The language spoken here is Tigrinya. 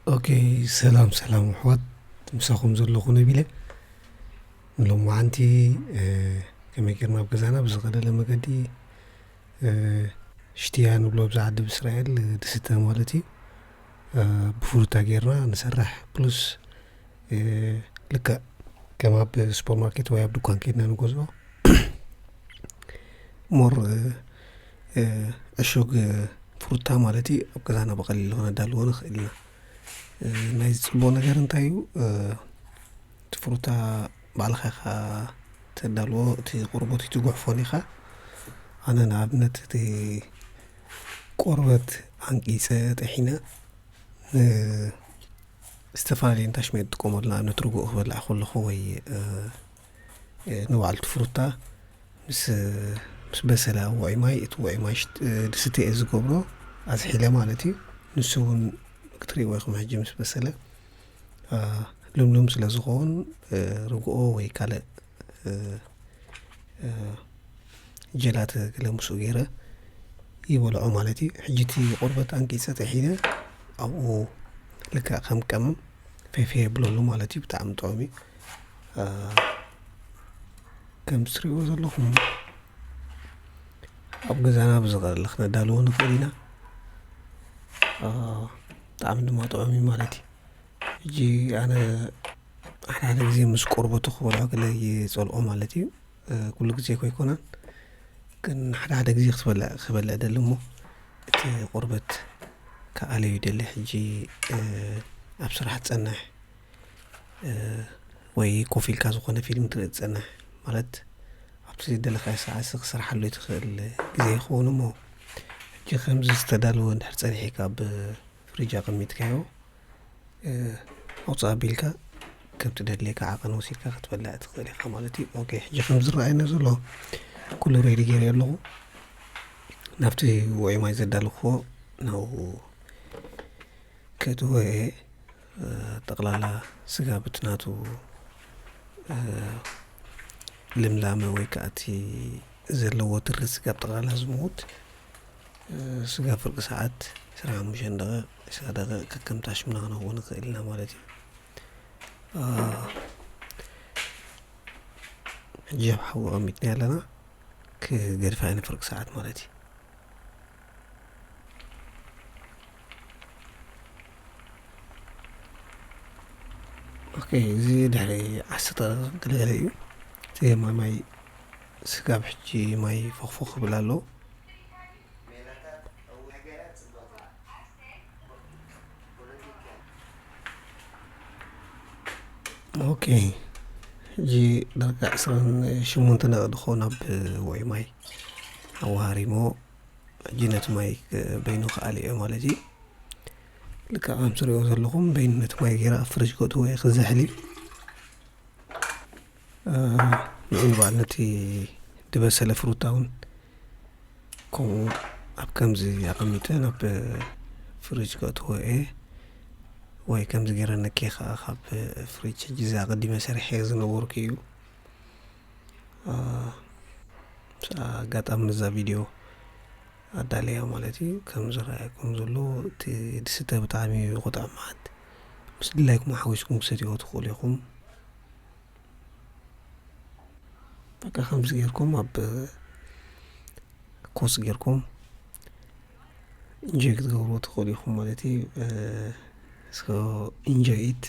ኦኬ፣ ሰላም ሰላም ኣሕዋት፣ ምሳኹም ዘለኹ ነቢለ። ሎማዓንቲ ከመይ ጌርና ኣብ ገዛና ብዝቐለለ መገዲ ሽትያ ንብሎ ኣብዚ ዓዲ ብእስራኤል ድስተ ማለት እዩ፣ ብፍሩታ ጌርና ንሰርሕ። ፕሉስ ልክዕ ከም ኣብ ሱፐርማርኬት ወይ ኣብ ድኳን ከድና ንገዝኦ ሞር ዕሹግ ፍሩታ ማለት እዩ ኣብ ገዛና ብቐሊሉ ክነዳልዎ ንኽእል ኢና። ናይዚ ፅቡቕ ነገር እንታይ እዩ? እቲ ፍሩታ ባዕልኻ ኢኻ ተዳልዎ፣ እቲ ቆርቦት ትጉሕፎን ኢኻ። ኣነ ንኣብነት እቲ ቆርበት ኣንቂፀ ጠሒነ ዝተፈላለየ እንታሽመ ይጥቀመሉ። ንኣብነት ርጉኦ ክበልዕ ከለኹ ወይ ንባዕልቲ ፍሩታ ምስ ምስ በሰለ ኣብ ውዑይ ማይ፣ እቲ ውዑይ ማይ ድስተ እየ ዝገብሮ ኣዝሒለ ማለት እዩ። ንሱ እውን ክትርእይዎ ኢኹም ሕጂ ምስ በሰለ ልምሉም ስለ ዝኸውን ርግኦ ወይ ካልእ ጀላተ ገለ ምስኡ ገይረ ይበልዖ ማለት እዩ። ሕጂ እቲ ቆርበት ኣንቂፀ ጠሒነ ኣብኡ ልክዕ ከም ቀመም ፌፌ የብለሉ ማለት እዩ። ብጣዕሚ ጥዑም እዩ። ከም ትሪእዎ ዘለኹም ኣብ ገዛና ብዝቐለለ ክነዳልዎ ንኽእል ኢና። ብጣዕሚ ድማ ጥዑም እዩ ማለት እዩ። ሕጂ ኣነ ሓደ ሓደ ግዜ ምስ ቆርበቱ ክበልዖ ገለ ይጸልኦ ማለት እዩ። ኩሉ ግዜ ኮይኮነን ግን ሓደ ሓደ ግዜ ክትበልዕ ክበልዕ ደሊ እሞ እቲ ቆርበት ክኣለዩ ይደሊ። ሕጂ ኣብ ስራሕ ትጸንሕ ወይ ኮፍ ኢልካ ዝኾነ ፊልም ትርኢ ትጸንሕ ማለት ኣብቲ ዝደለኻዮ ሰዓት ክሰርሓሉ ትኽእል ግዜ ይኸውን እሞ ሕጂ ከምዚ ዝተዳለወ እንድሕር ጸኒሒካ ኣብ ፍሪጅ ኣቐሚጥካዮ ኣውፅእ ኣቢልካ ከም ትደልየካ ዓቐን ወሲድካ ክትበልዕ ትኽእል ኢኻ ማለት እዩ። ኦኬ፣ ሕጂ ከም ዝረኣየና ዘሎ ኩሉ ሬዲ ገይረ ኣለኹ። ናብቲ ውዑይ ማይ ዘዳለኽዎ ናብኡ ከእትዎ እየ። ጠቕላላ ስጋ ብቲ ናቱ ልምላመ ወይ ከዓ እቲ ዘለዎ ትሪ ስጋ ብጠቕላላ ዝምውት ስጋ ፍርቂ ሰዓት ዕስራን ሓሙሽተን ደቂቕ፣ ዕስራ ደቂቕ ከከም ታሽምና ክነኽዎ ንኽእል ኢና ማለት እዩ። ሕጂ ኣብ ሓዊ ኣቐሚጥና ኣለና ክገድፋ ኢና ፍርቂ ሰዓት ማለት እዩ። ኦኬ፣ እዚ ድሕሪ ዓሰርተ ደቂቕ ገለገለ እዩ። እቲ ማይ ማይ ስጋብ ሕጂ ማይ ፎኽፎኽ ክብል ኣሎ። ኦኬ፣ ሕጂ ዳርጋ ዕስራን ሸሞንተን ደቂቕ ድኾን ኣብ ውዑይ ማይ ኣዋሃሪሞ ሕጂ ነቲ ማይ በይኑ ክኣልዮ ማለት እዩ። ልክዕ ከም ትሪኦ ዘለኹም በይኑ ነቲ ማይ ገይረ ኣብ ፍሪጅ ከእትዎ እየ ክዘሕል እዩ። ንዑ ንበዓል ነቲ ዝበሰለ ፍሩታ እውን ከምኡ ኣብ ከምዚ ኣቐሚጠ ናብ ፍሪጅ ከእትዎ እየ። ወይ ከምዚ ገይረ ነኬ ከዓ ካብ ፍሪጅ ሕጂ እዚ ኣቐዲመ ሰሪሐ ዝነበርኩ እዩ። ኣጋጣሚ ነዛ ቪድዮ ኣዳለያ ማለት እዩ። ከም ዝረኣየኩም ዘሎ እቲ ድስተ ብጣዕሚ እዩ ክጥዕም መዓት። ምስ ድላይኩም ሓዊስኩም ክሰትይዎ ትኽእሉ ኢኹም። በቃ ከምዚ ጌርኩም ኣብ ኮስ ጌርኩም ኢንጆይ ክትገብርዎ ትኽእሉ ኢኹም ማለት እዩ። So enjoy it።